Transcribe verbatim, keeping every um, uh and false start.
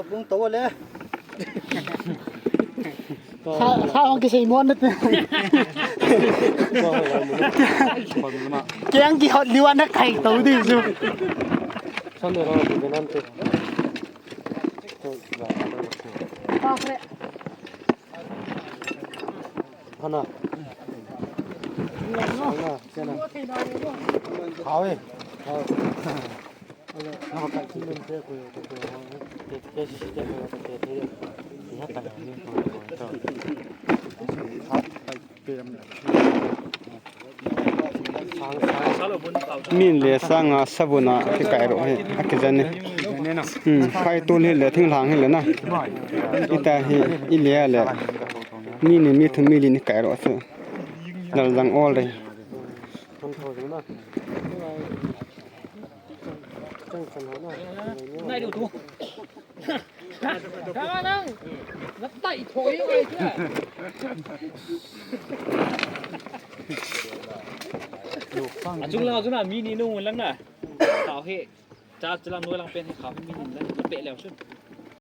Bung to le. Sa, sa hong kisei mo na te. Keng kihot liu ana kai to di chu. San de ro de nan te. Hana. Hana, chena. Hawe. Hawe. Min le sanga sabun a kikai ro hi, akijan ni. Hmm, kai tol hi le, thinglhang hi le na. Ita hi, i le le. Ni ni mi thum mi li ni kai ro chu. Lal jang ol re. Achung lang, achung lang, mi ni nung lang na. Tao he. Cha, cha lang, noi lang pen he khao he mi ni lang. Pe leo chun.